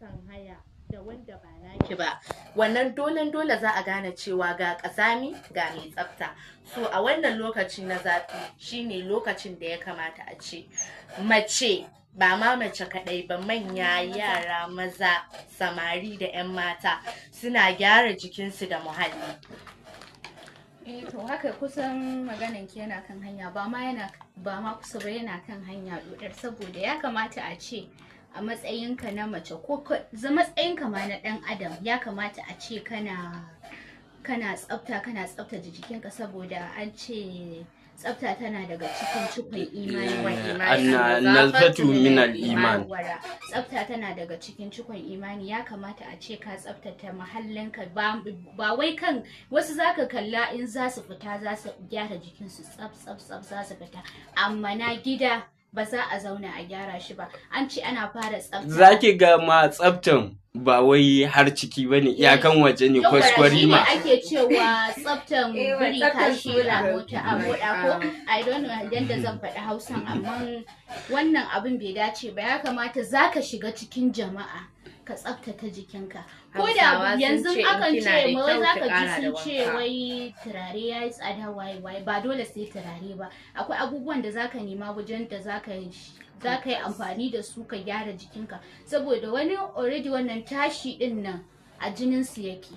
Motan haya da wanda ba naki ba, wannan dole dole za a gane cewa ga ƙazami, ga mai tsafta. So a wannan lokaci na zafi shine lokacin da ya kamata a ce mace, ba ma mace kaɗai ba, manya, yara, maza, samari da 'yan mata, suna gyara jikinsu da muhalli. Eh to, haka kusan maganan ki yana kan hanya, ba ma yana ba ma kusa ba, yana kan hanya dodar, saboda ya kamata a ce a matsayinka na mace ko matsayinka ma na dan adam, ya kamata a ce kana tsafta, kana tsaftace jikinka, saboda an ce tsafta tana daga cikin cikon imani. النظافة من الإيمان. Yawwa, tsafta tana daga cikin cikon imani. Ya kamata a ce ka tsaftace muhallinka. Ba wai kan wasu zaka kalla in za su fita za su gyara jikinsu tsaf tsaf tsaf za su fita, amma na gida ba za a zauna a gyara shi ba. An ce ana fara tsafta Zaki ga ma tsaftan ba wai har ciki bane, iyakan waje ne. Yawwa, shi ne kwaskwarima. Ake cewa tsaftan biri tsaftan kashi suna. a mota a moda ko I don't know yadda zan faɗi Hausan, amma wannan abin bai dace ba. Ya kamata zaka shiga cikin jama'a ka tsaftace jikinka, ko da Hausawa sun yanzu ce in akan kina ce da wai kyau zaka ki ji ƙara sun da ce wanka. Wai turare ya yi tsada, waye waye. Ba dole sai turare ba, akwai abubuwan da zaka nema wajen da zaka yi amfani da su ka gyara jikinka, saboda wani already wannan tashi din nan a jinin su yake.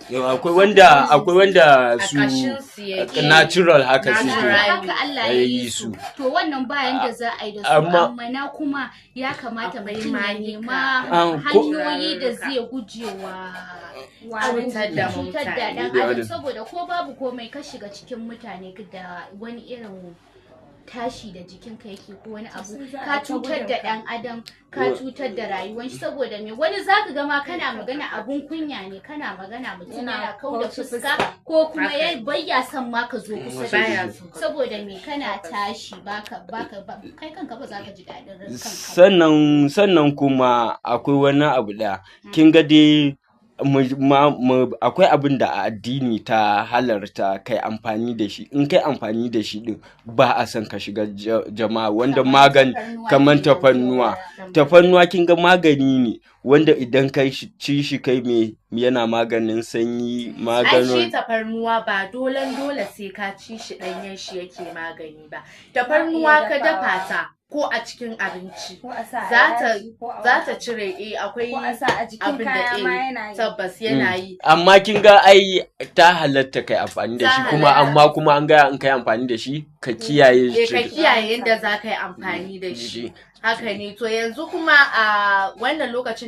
Yau, akwai wanda A su ƙashin su yake. Natural haka suke. Natural. Haka Allah ya yi su. su. To wannan bayan da za a yi da su, amma na kuma ya kamata Akwai mutum ya manika. nema hanyoyi da zai gujewa cutar da cutar da mutane. dan Da adam, adam. Saboda ko babu komai ka shiga cikin mutane da wani irin tashi da jikinka yake ko wani abu, Sun za a ka ta cutar da gudun ka. dan adam, ka cutar da rayuwar shi. Saboda me? Wani zaka ga ma kana magana, abun kunya ne, kana magana mutum Yana yana kau da kauce fuska fuska. ko kuma Haka. ya bayya son ma ka zo kusa da Baya shi, so ka- saboda me? Kana tashi baka kai kanka ba za ka ji daɗin kanka ba. Sannan kuma akwai wani abu da kin ga dai akwai abin da a addini ta halarta kai amfani da shi. In kai amfani da shi din, ba a son ka shiga jama'a wanda Kamar magani tafarnuwa kamar kenan. Tafarnuwa, tafarnuwa kin ga magani ne wanda idan kai ci shi kai me yana maganin sanyi, Ai shi maganin tafarnuwa ba dolen dole sai ka ci shi ɗanyen shi yake magani ba. Tafarnuwa ka dafa ta ko a cikin abinci, Ko a sa a yaji, ko a za ta wani cire, akwai ko a sa a jikin abin da kaya ma yana yi. Tabbas yana yi. Amma kin ga ai ta halatta kai amfani da Ta shi kuma, halatta. amma kuma an gaya in kai amfani da shi ka kiyaye Eh, ka shi. kiyaye yadda za ka yi amfani da shi. Haka ne. To yanzu kuma a wannan lokacin